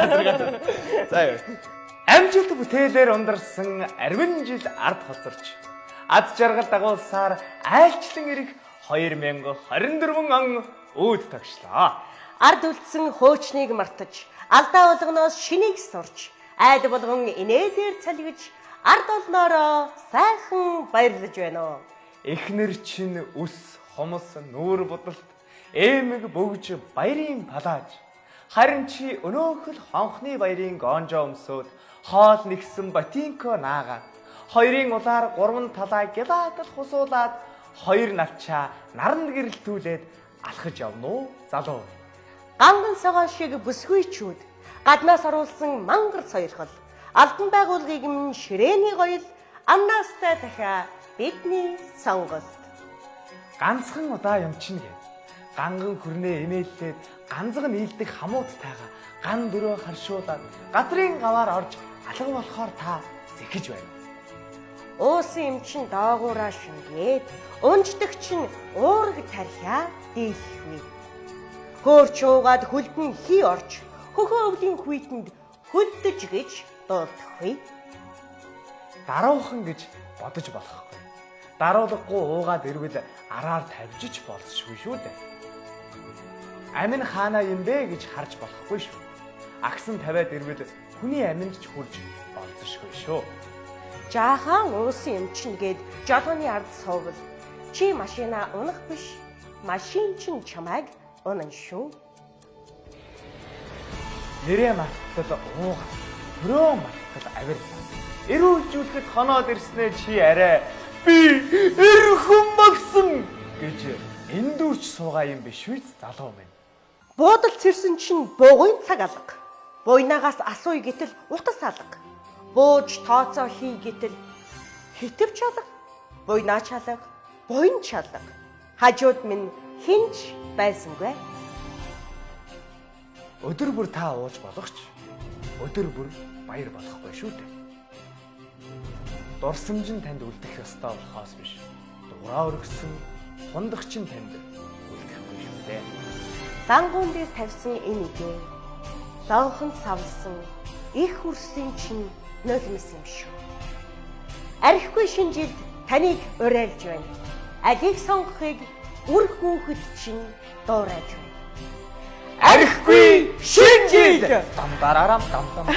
Газар. За юу. Амжилт бүтээлээр ундарсан арвин жил ард хоцорч ад жаргал дагуулсаар айлчлан ирэх 2024 он үүд тогшлоо. Ард үлдсэн хуучныг мартаж, алдаа болгоноос шинийг сурч, айд болгон инээлээр цалгиж, ард олноороо сайхан баярлаж байна уу. Эхнэр чинь үс, хомос, нүүр будалт, эмэг бөгж баярын палааж. Харин чи өнөөхөл хонхны баярын гонжоо өмсөөд хоол нэгсэн ботинко наагаад хоёрын улаар гурван талаа гялаатал хусуулаад хоёр навчаа наранд гэрэлтүүлээд алхаж явна уу залуу. Ганган согоон шиг бүсгүйчүүд гаднаас оруулсан мангар сойрхол албан байгууллагыг минь ширээний гоёл амнаастай дахиа бидний сонголт. Ганцхан удаа юм чинь гэв. Ганган хүрнээ эмээллээд ганцхан нийлдэх хамууттайгаа ган дөрөө харшуулад газрын гаваар орж алга болохоор та зэхэж байна. Уусан юм чин доогуураа шингээд, унждаг чин уураг тархиа дийлэхгүй. Хөөрч уугаад хөлдөн хий орж, хөхөө өвлийн хүйтэнд хөлдөж гэж дуулдахгүй. Даруухан гэж бодож болохгүй. Даруулгагүй уугаад ирвэл араар тавьжиж болзошгүй шүү дээ. Амин хаана юм бэ гэж харж болохгүй шүү. Агсан тавиад ирвэл хүний аминд ч хүрж болзошгүй шүү. Жаахан уусан юм чин гээд жолооны ард суувал чи машина унах биш, машин чин чамайг унан шүү. Нэрээ мартал ууга, төрөө мартал авир. Эрүүлжүүлэхэд хоноод ирснээ чи арай би эр хүн болсон гэж эндүүрч суугаа юм биш үү залуу минь. Буудал цэрсэн чин буугын цаг алга. Буйнаагаас асууя гэтэл утас алга. Бууж тооцоо хий гэтэл хитвч алга. Буйнаа ч алга, буян ч алга. Хажууд минь хинч байсангүй. Өдөр бүр та ууж болох ч өдөр бүр баяр болохгүй шүү дээ. Дурсамж нь танд үлдэх ёстой болохоос биш. Дураа өргөсөн хундах чинь танд үлдэхгүй шүү дээ. Лангуун дээр тавьсан энэ үгээ лонхонд савлсан их хөрсийн чинь нулимс юм шүү. Архигүй шинэ жилд таныг уриалж байна. Алийг сонгохыг үр хүүхэд чинь дуурайж байна. Архигүй шинэ жил. Дам дарарам дам дам.